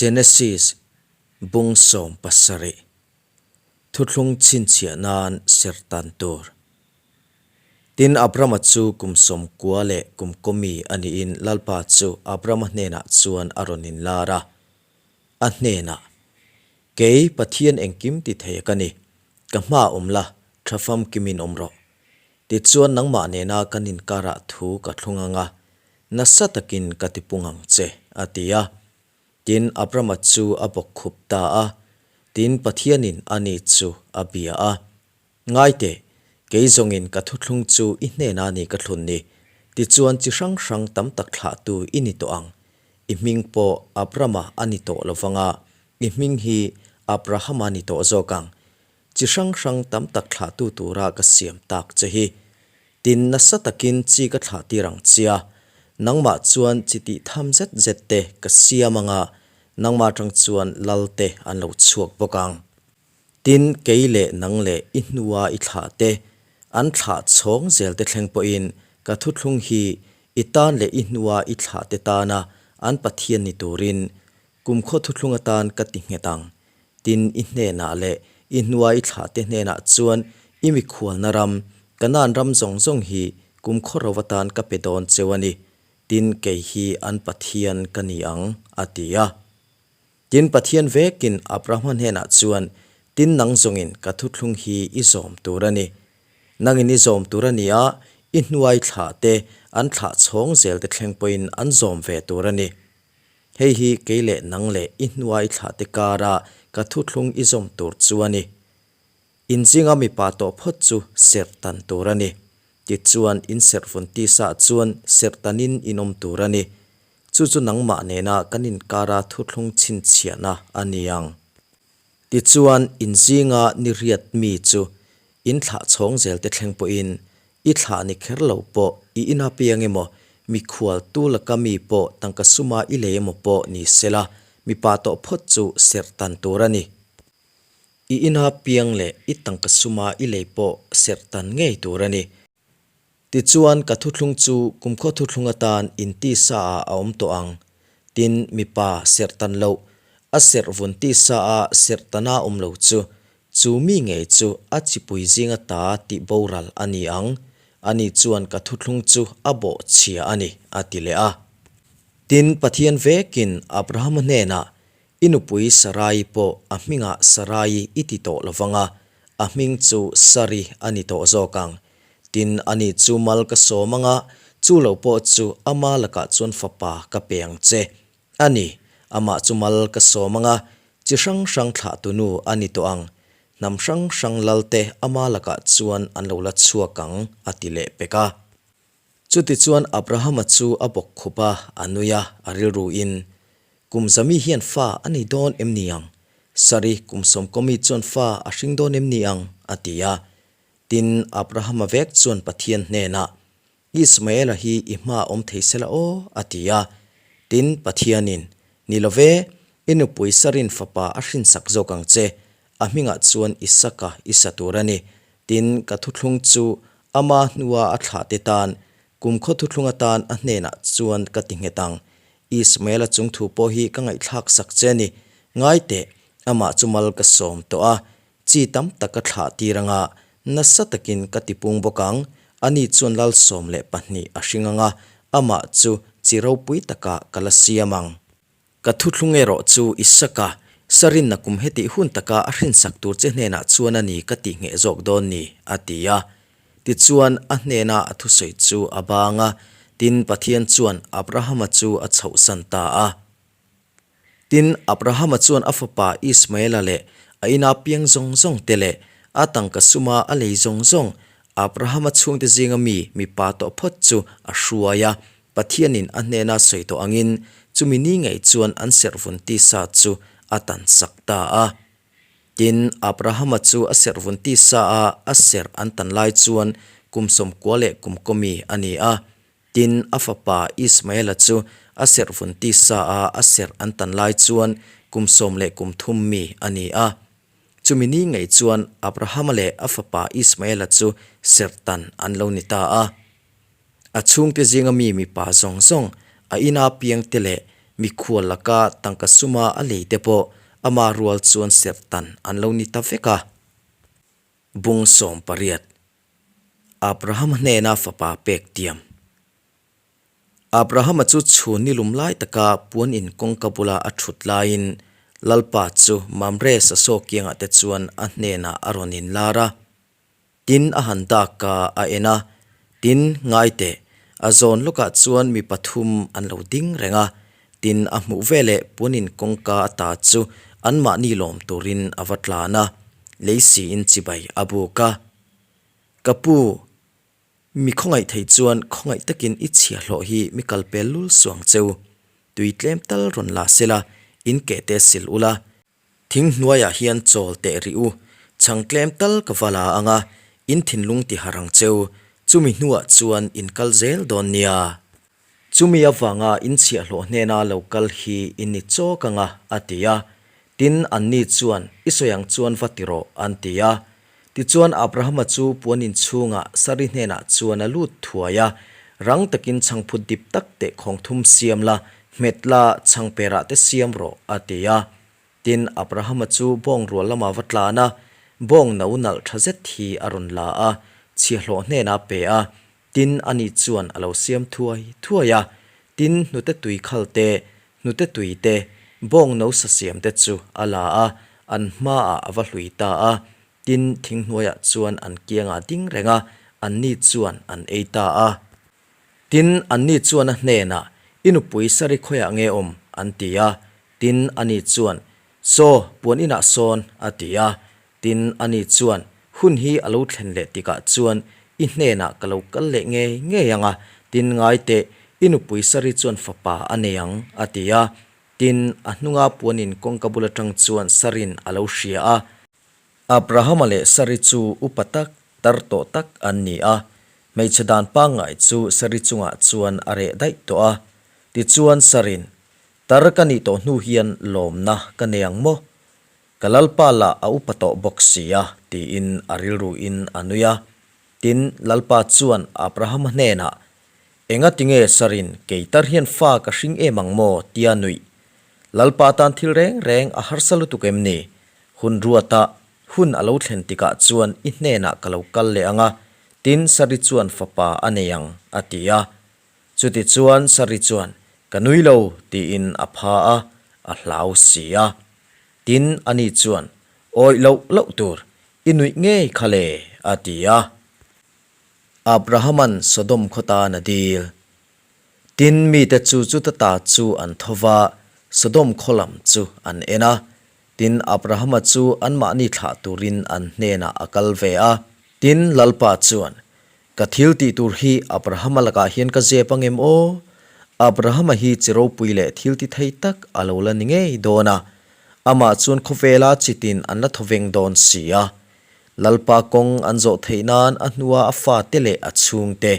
Genesis bung 17, Thuthlung chhinchhiah nan sertan tur. Tin, Abrama chu kum 90 leh kum kawmi a niin Lalpa chu Abrama hnenah chuan a rawn inlar a. A hnenah, Kei Pathian engkim ti thei ka ni, ka hma awm la, tha famkimin awm rawh. Tichuan nangmah nena kan inkarah thu ka thlung ang a, nasa takin ka tipung ang che, a ti a. Tin, Abrama chu a bawk khup ta a, tin Pathianin ani chu a bia a. Ngai teh, kei zawngin ka thuthlung chu i hnena ni ka thlun ni, tichuan chi hrang hrang tam tak thlahtu i ni tawh ang. I hming pawh Abrama a ni tawh lo vang a, i hming hi Abrahama ni tawh zawk ang. Chi hrang hrang tam tak thlahtu tura ka siam tak che hi. Tin, nasa takin chi ka thlah tir ang chia, nangmah chuan chi tih tham zet zet te ka siam ang a, nangmah atang chuan lal te an lo chhuak bawk ang. Tin, kei leh nang leh i hnua i thlah te, an thlah chhawng zel te thleng pawhin ka thuthlung hi i tan leh i hnua i thlah te tana an Pathian ni turin kumkhaw thuthlung atan ka ti nghet ang. Tin, i hnenah leh i hnua i thlah te hnenah chuan i mikhualna ram, Kanaan ram zawng zawng hi kumkhaw ro atan ka pe dawn cheu a ni. Tin, kei hi an Pathian ka ni ang, a ti a. Tin, Pathian vekin Abrahama hnenah chuan, Tin, nang zawngin ka thuthlung hi i zawm tur a ni. Nangin i zawm tur a ni a, i hnuai thlah te, an thlah chhawng zel te thleng pawhin an zawm ve tur a ni. Hei hi kei leh nang leh i hnuai thlah te kara ka thuthlung i zawm tur chu a ni. In zinga mipa tawh phawt chu serh tan tur a ni. Tichuan, in serh vun tisa chuan serh tanin in awm tur a ni. Chu chu nangmah nena kan inkara thuthlung chhinchhiahna a ni ang. Tichuan, in zinga ni riat mi chu in thlah chhawng zel te thleng pawhin i thlah ni kher lo pawh i ina piang emaw, mikhual tu laka mi pawh tangka suma i lei emaw pawh ni sela, mipa tawh phawt chu serh tan tur a ni. I ina piang leh i tangka suma i lei pawh serh tan ngei tur a ni. Tichuan, ka thuthlung chu kumkhaw thuthlung atan inti sa ah a awm tawh ang. Tin, mipa serh tan loh, a serh vun ti sa a serh tana awm lo chu, chu mi ngei chu a chipui zinga ta tih boral a ni ang. Ani chuan ka thuthlung chu a bawh chhia a ni, a ti leh a. Tin, Pathian vekin Abrahama hnenah, I nupui Sarai pawh a hmingah Sarai i ti tawh lo vang a, a hming chu Sari a ni tawh zawk ang. Tin, ani chu mal ka sawm ang a, chu lo pawh chu ama lakah chuan fapa ka pe ang che. A ni, amah chu mal ka sawm ang a, chi hrang hrang thlahtunu a ni tawh ang. Hnam hrang hrang lalte ama lakah chuan an lo la chhuak ang, a ti leh pek a. Chutichuan Abrahama chu a bawk khup a, a nui a, a rilruin, Kum zami hian fa a nei dawn em ni ang? Sari, kum sawmkawmi chuan fa a hring dawn em ni ang? a ti a. Tin, Abrahama vek chuan Pathian hnenah, Ismaela hi i hmaah awm thei sela aw, a ti a. Tin, Pathianin, Ni lo ve, i nupui Sarin fapa a hrinsak zawk ang che, a hmingah chuan Isaka i sa tur a ni. Tin, ka thuthlung chu ama hnua a thlahte tan, kumkhaw thuthlung atan a hnenah chuan ka ti nghet ang. Ismaela chung thu pawh hi ka ngaihthlak sak che a ni. Ngai teh, amah chu mal ka sawm tawh a, chi tam tak ka thlah tir anga, nasa takin ka tipung bawk ang. Ani chuan lal 12 a hring anga, amah chu chi ropui takah ka la siam ang. Ka thuthlung erawh chu Isaka, Sarinna kum hetih hun taka a hrinsak tur che hnenah chuan a ni ka tih ngheh zawk dawn ni, a ti a. Tichuan, a hnena a thusawi chu a bang a, tin, Pathian chuan Abrahama chu a chhohsan ta a. Tin, Abrahama chuan a fapa Ismaela leh a ina piang zawng zawng te leh a tangka suma a lei zawng zawng Abrahama chhungte zinga mi mipa tawh phawt chu a hruai a, Pathianin a hnena sawi tawh angin chumi ni ngei chuan an serhvun tisa chu a tansak ta a. Tin, Abrahama chu a serhvun tisa a a serh an tan lai chuan kum 90 leh kum kawmi a ni a. Tin, a fapa Ismaela chu a serhvun tisa a a serh an tan lai chuan kum 10 leh kum thum mi a ni a. Chumi ni ngei chuan Abrahama leh a fapa Ismaela chu serh tan an lo ni ta a. A chhungte zinga mi mipa zawng zawng, a ina piangte leh Mikhual laka tangka suma a lei te pawh ama rual chuan serh tan an lo ni ta vek a. Bung 18. Abrahama hnena fapa pek tiam. Abrahama chu chhun ni lum lai taka puan in kawngka bula a thut laiin Lalpa chu Mamre sasaw kiangah te chuan a hnenah a rawn inlar a. Tin a han dak a, a en a, tin ngai teh, a zawn lawkah chuan mi pathum an lo ding reng a, tin a hmuh veleh puan in kawngka ata chu anmahni lawm turin a va tlan a, lei siin chibai a buk a. Ka pu, Mi khawngaih thei chuan khawngaih takin i chhiahhlawh hi mi kal pel lul suang cheu. Tui tlem tal rawn la sela, in keh te sil ula. Thing hnuaiah hian chawl teh rih u, chhang tlem tal ka va la ang a, in thinlung ti harh ang cheu. Chumi hnuah chuan in kal zel dawn nia. Chumi avanga in chhiahhlawh hnena lo kal hi in ni chawk ang a, a ti a. Tin, anni chuan, I sawi ang chuan va ti rawh, an ti a. Tichuan, Abrahama chu puan in chhungah Sari hnenah chuan a lut thuai a, Rang takin chhangphut dip tak teh khawng thum siam la, hmet la, chhangperah te siam rawh, a ti a. Tin, Abrahama chu bawng rual lama va tlan a, bawng no nalh tha zet hi a rawn la a, chhiahhlawh hnenah a pe a. Tin, ani chuan a lo siam thuai thuai a, tin, hnute tui khal te, hnute tui te, bawng no sa siam te chu a la a, an hmaah a va hlui ta a. Tin, thing hnuaiah chuan an kiangah ding reng a, anni chuan an ei ta a. Tin, anni chuan a hnenah, I nupui Sari khawiah nge awm? an ti a. Tin, ani chuan, Saw, puan inah sawn, a ti a. Tin, ani chuan, Hun hi a lo thlen leh tikah chuan i hnenah ka lo kal leh ngei ngei ang a, tin ngai teh, i nupui Sari chuan fapa a nei ang, a ti a. Tin, a hnunga puanin kawngka bul atang chuan Sarin a lo hria a. Abrahama leh Sari chu upa tak, tar tawh tak an ni a. Hmeichhe dan pangngai chu Sari chungah chuan a reh daih tawh a. Tichuan Sarin, Tar ka nih tawh hnu hian lawmna ka nei ang maw? Ka Lalpa lah a upa tawh bawk si a, tiin a rilruin a nui a. Tin, Lalpa chuan Abrahama hnenah, Enga tinge Sarin, kei tar hian fa ka hring em ang maw? tia nuih. Lalpa tan thil reng reng a harsa lutuk em ni? Hun ruata hun a lo thlen tikah chuan i hnenah ka lo kal leh ang a, tin Sari chuan fapa a nei ang, a ti a. Chutichuan Sari chuan, Ka nui lo, tiin a pha a, a hlau si a. Tin, ani chuan, Awih loh loh tur, i nuih ngei kha le, a ti a. Abrahama'n Sodom khaw tan a dil. Tin, mite chu chuta ta chu an tho va, Sodom khaw lam chu an en a. Tin, Abrahama chu anmahni thlah turin an hnenah a kal ve a. Tin, Lalpa chuan, Ka thil tih tur hi Abrahama lakah hian ka zep angem aw? Abrahama hi chi ropui leh thil ti thei tak a lo la ni ngei dawn a, amah chuan khawvela chitin an la thawveng dawn si a. Lalpa kawng an zawh theih nan a hnua a fate leh a chhungte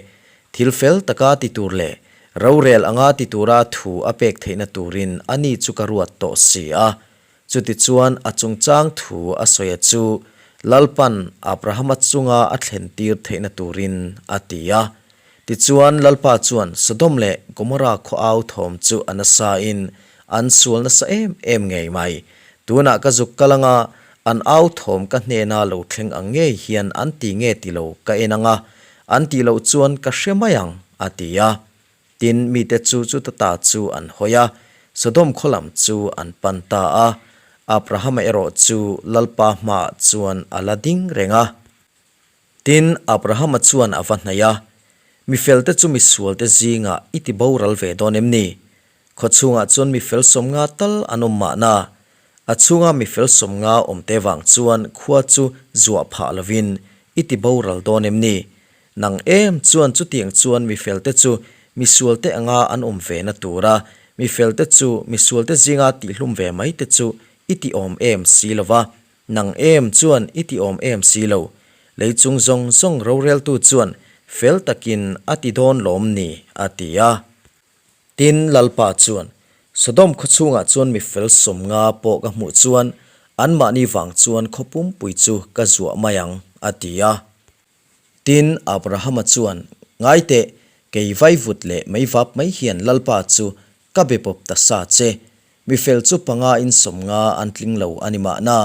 thil fel taka ti tur leh rorel anga ti tura thu a pek theihna turin ani chu ka ruat tawh si a. Chutichuan a chungchang thu a sawi a chu Lalpan Abrahama chunga a thlentir theihna turin a ti a. Tichuan Lalpa chuan Sodom leh Gomorra khaw au thawm chu a nasain an sual nasa em em ngei mai. Tunah ka zuk kal anga an au thawm ka hnena lo thleng ang ngei hian an ti nge ti lo ka en anga an tih loh chuan ka hre mai ang, a ti a. Tin, mite chu chuta ta chu an hawi a, Sodom khaw lam chu an pan ta a. Abrahama erawh chu Lalpa hmaah chuan a la ding reng a. Tin, Abrahama chuan a va hnaih a, Mi felte chu mi sualte zingah i ti boral ve dawn em ni? Khaw chhungah chuan mi fel sawmnga tal an awm mahna, a chhunga mi fel sawmnga awmte vang chuan khua chu zuah phah lovin i ti boral dawn em ni? Nang em chuan chutiang chuan mi felte chu mi sualte anga an awm ve na tura mi felte chu mi sualte zinga tihhlum ve mai te chu i ti awm em si lo va, nang em chuan i ti awm em si lo. Lei chung zawng zawng roreltu chuan fel takin a ti dawn lawm ni, a ti a. Tin, Lalpa chuan, Sodom khaw chhungah chuan mi fel 50 pawh ka hmuh chuan anmahni vang chuan khaw pumpui chu ka zuah mai ang, a ti a. Tin, Abrahama chuan, Ngai teh, kei vaivut leh meivap mai hian Lalpa chu Ka be pawp ta sa che. Mi fel chu pangain 50 an tling lo a ni mahna.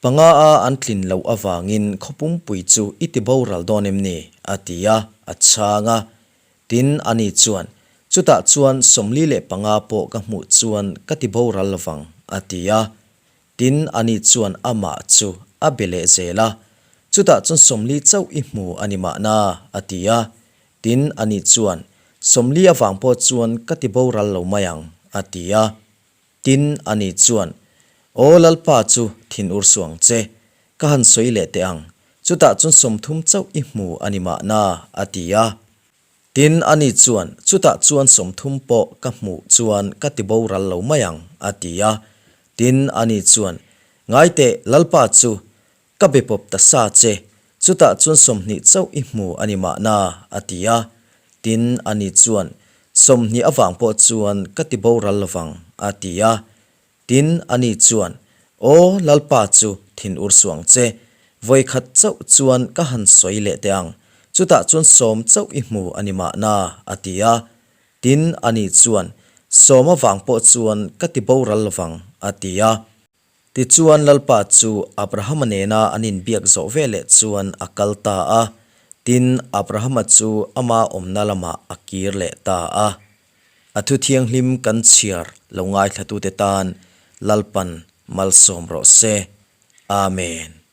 Panga a an tlin loh avangin khaw pumpui chu i ti boral dawn em ni? a ti a, a chhang a. Tin, ani chuan, Chutah chuan 45 pawh ka hmuh chuan ka ti boral lovang, a ti a. Tin, ani chuan amah chu a be leh zel a, Chutah chuan 40 chauh i hmu a ni mahna, a ti a. Tin, ani chuan, 40 avang pawh chuan ka ti boral lo mai ang, a ti a. Tin, ani chuan, Aw Lalpa chu thin ur suh ang che, ka han sawi leh teh ang, chutah chuan 30 chauh i hmu a ni mahna, a ti a. Tin, ani chuan, Chutah chuan 30 pawh ka hmuh chuan ka ti boral lo mai ang, a ti a. Tin, ani chuan, Ngai teh, Lalpa chu, ka be pawp ta sa che, chutah chuan 20 chauh i hmu a ni mahna, a ti a. Tin, ani chuan, 20 avang pawh chuan ka ti boral lovang, a ti a. Tin, ani chuan, Aw, Lalpa chu thin ur suh ang che, vawikhat chauh chuan ka han sawi leh teh ang, chutah chuan 10 chauh i hmu a ni mahna, a ti a. Tin, ani chuan, 10 avang pawh chuan ka ti boral lovang, a ti a. Tichuan Lalpa chu Abrahama nena an inbiak zawh veleh chuan a kal ta a, tin, Abrahama chu ama awmna lamah a kir leh ta a. A thu thianghlim kan chhiar lo ngaithlatute tan Lalpan malsawm rawh se. Amen.